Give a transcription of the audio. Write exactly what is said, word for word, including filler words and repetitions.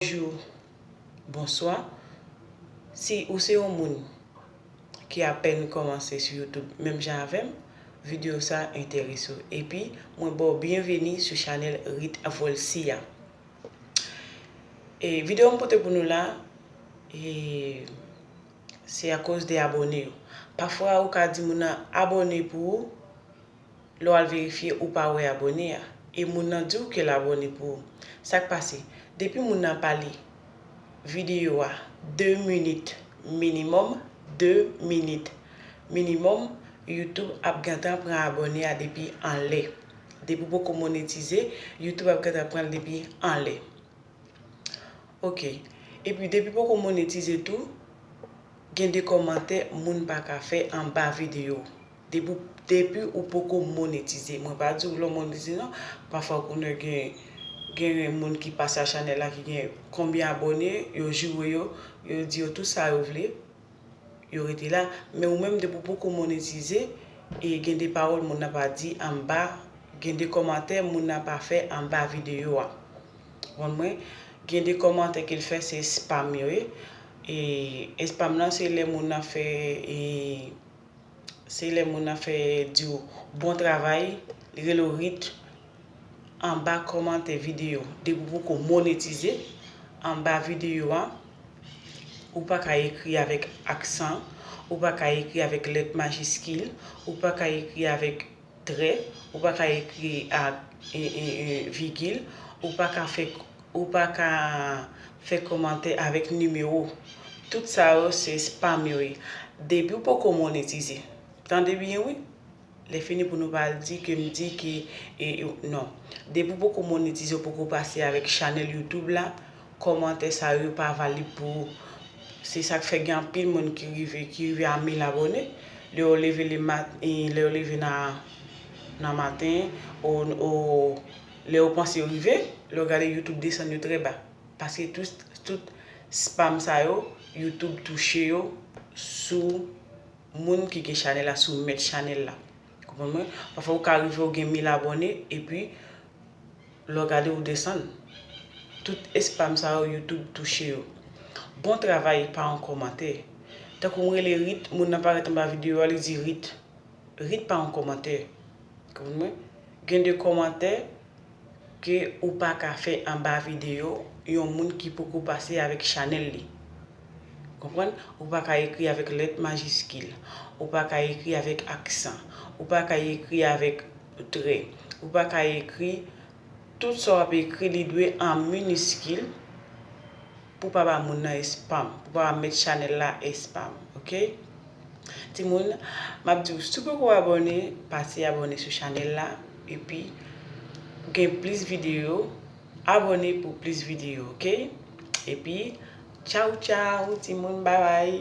Bonjou, bonswa. Si ou se yon moun ki apèn kòmanse sou YouTube, menm jan avè m, videyo sa a enterese w. Epi, mwen ba w byenveni sou chanèl Rit Volcy a. E videyo m pote pou nou la, e, se akoz de abòne yo. Pafwa, ou ka di moun nan abòne pou ou, lè w al verifye, ou pa wè abòne a. E moun nan di w ke l abòne pou ou. Sa k pase? Depi moun nan pale videyo a de minit minimòm, de minit minimòm, YouTube ap gentan pran abòne a depi anlè. Depi w poko monetize, YouTube ap gentan pran l depi anlè. Ok. Epi depi poko monetize tou, gen de kòmantè moun pa ka fè anba videyo. Depi, depi ou poko monetize. Mwen pa di w lè w monetize non. Pafwa ou konnen gen, gen moun ki pase a chanèl la ki gen konbyen abòne, yo joure yo, yo di yo tout sa yo vle. Yo rete la. Men ou menm depi w poko monetize, e gen de pawòl moun nan pa di anba, gen de kòmantè moun nan pa fè anba videyo a. Konprann mwen? Gen de kòmantè ke l fè se spam yo ye. E spam nan se lè moun nan fè, e, se lè moun nan fè di w bon travay, li rele w Rit, anba kòmantè videyo. Depi w poko monetize, anba videyo a, ou pa ka ekri avèk aksan, ou pa ka ekri avèk lèt majiskil, ou pa ka ekri avèk trè, ou pa ka ekri ak, e, e, e, vigil, ou pa ka fè, ou pa ka fè kòmantè avèk nimewo. Tout sa yo se spam yo ye. Depi w poko monetize. Tande byen wi. Lè fini pou nou pa al di ke m di ke, e, e, non. Depi w poko monetize, w poko pase avèk chanèl YouTube la, kòmantè sa yo pa valib pou ou. Se sa k fè gen anpil moun ki rive, ki rive a mil abòne. Lè yo leve le mat-, e, lè yo leve nan, nan maten, o, o, lè yo panse yo rive, lè yo gade YouTube desann yo trè ba. Paske tout, tout spam sa yo, YouTube touche yo sou moun ki gen chanèl la, sou mèt chanèl la. Konprann mwen? Pafwa ou ka rive ou gen mil abòne, epi lè w gade ou desann. Tout spam sa yo, YouTube touche yo. Bon travay pa yon kòmantè. Tankou m rele Rit, moun nan parèt anba videyo a, li di Rit. Rit pa yon kòmantè. Konprann mwen? Gen de kòmantè ke ou pa ka fè anba videyo yon moun ki poko pase avèk chanèl li. Konprann? Ou pa ka ekri avèk lèt majiskil. Ou pa ka ekri avèk aksan. Ou pa ka ekri avèk trè. Ou pa ka ekri, tout sa w ap ekri, li dwe an miniskil pou pa ba moun nan spam, pou pa ba mèt chanèl la spam, ok? Timoun, m ap di w, si w poko abòne, pase abòne sou chanèl la, epi gen plis videyo, abòne pou plis videyo, ok? Epi, tchaw, tchaw, timoun, babay!